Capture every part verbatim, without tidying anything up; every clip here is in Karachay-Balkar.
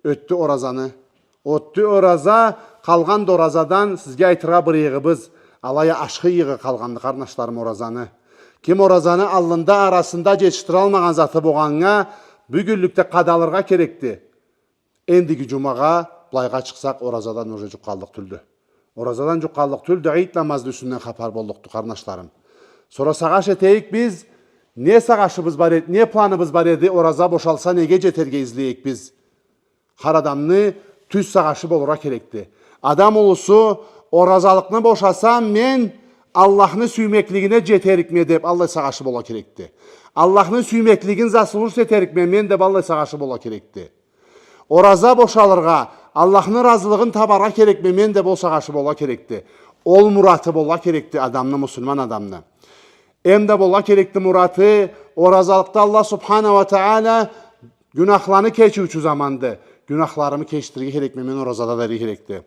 Ётдю оразаны. Ётдю ораза, къалгъанды оразадан сизге айтыргъа бир ыйыгъыбыз. Алай а ашхы ыйыгъы къалгъанды, къарнашларым, оразаны. Ким оразаны аллында, арасында джетишдиралмагъан заты болгъаннга, бюгюнлюкде къадалыргъа керекди. Эндиги джумагъа былайгъа чыкъсакъ, оразадан уже джукъ къаллыкъ тюлдю. Оразадан джукъ къаллыкъ тюлдю, ид намазны юсюнден хапар боллукъду, къарнашларым. Сора сагъыш этейик биз, не сагъышыбыз бар эди, не планыбыз бар эди, ораза бошалса, неге джетерге излейик биз? Хар адамны тюз сагъышы болургъа керекди. Адам улусу, оразалыкъны бошасам, мен Аллахны сюймеклигине джетерикме деб, аллай сагъышы болургъа керекди. Аллахны сюймеклигин заслужить этерикме мен деб, аллай сагъышы болургъа керекди. Ораза бошалыргъа, Аллахны разылыгъын табаргъа керекме мен деб, ол сагъышы болургъа керекди. Ол мураты болургъа керекди адамны, муслиман адамны. Эм да болургъа керекди мураты, оразалыкъда Аллах субханаху уа тагъала гюнахланы кечиучю заманды. Гюнахларымы кечдирирге керекме мен оразада дерге керекди.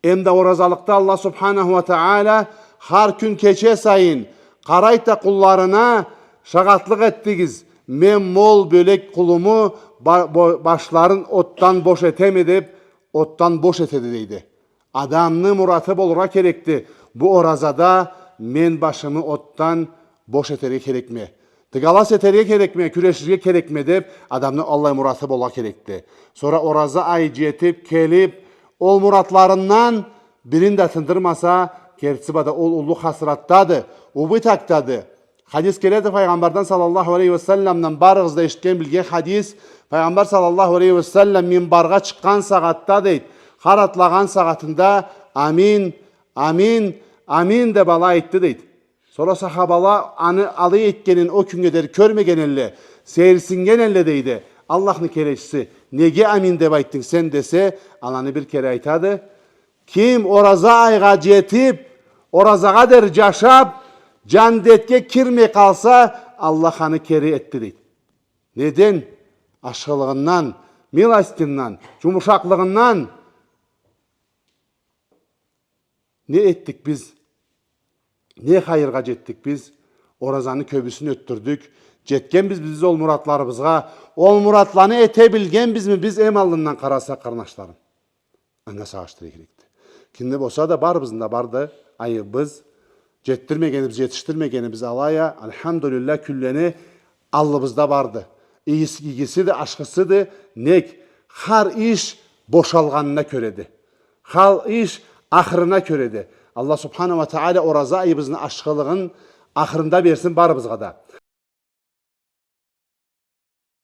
Эм да оразалыкъда Аллах субханаху уа тагъала хар кюн кече сайын къарайды да къулларына: «Шагъатлыкъ этдигиз, мен ма ол бёлек къулуму ба-, бо-, башларын отдан бош этеме», — деб, отдан бош этеди, дейди. Адамны мураты болургъа керекди: «Бу оразада мен башымы отдан бош этерге керекме. Дыгалас этерге керекме, кюреширге керекме», — деб, адамны аллай мураты болургъа керекди. Сора ораза ай джетиб келиб, ол муратларындан бирин да тындырмаса, кертиси бла да ол уллу хасратдады, убытокдады. Хадис келеди Файгъамбардан саллаллаху алейхи уа салламдан, барыгъыз да эшитген, билген хадис. Файгъамбар саллаллаху алейхи уа саллам минбаргъа чыкъгъан сагъатда, дейди, хар атлагъан сагъатында: «Амин, амин, амин», — деб алай айтды, дейди. Сора сахабала аны алай этгенин ол кюннге дери кёрмеген элле, сейирсиннген элле, дейди. «Аллахны келечиси, неге амин деб айтдынг сен?» — десе, аланы бир кере айтады: «Ким ораза айгъа джетиб, оразагъа дери джашаб, джандетге кирмей къалса, Аллах аны кери этди», — дейди. Неден? Ашхылыгъындан, милостинден, джумушакълыгъындан. Не этдик биз? Не хайыргъа джетдик биз? Оразаны кёбюсюн ётдюрдюк. Джетгенбизми биз ол муратларыбызгъа? Ол муратланы эте билгенбизми биз, эм аллындан къарасакъ, къарнашларым? Анга сагъыш этерге керекди. Кимде болса да, барыбызны да барды айыбыбыз. Джетдирмегенибиз, джетишдирмегенибиз алай а, альхамдулиллах, кюллени аллыбызда барды. Ийис-, игисиди, ашхысыды, нек, хар иш бошалгъанына кёреди. Хар иш ахырына кёреди. Аллах субханаху уа тагъала ораза айыбызны ашхылыгъын ахырында берсин барыбызгъа да.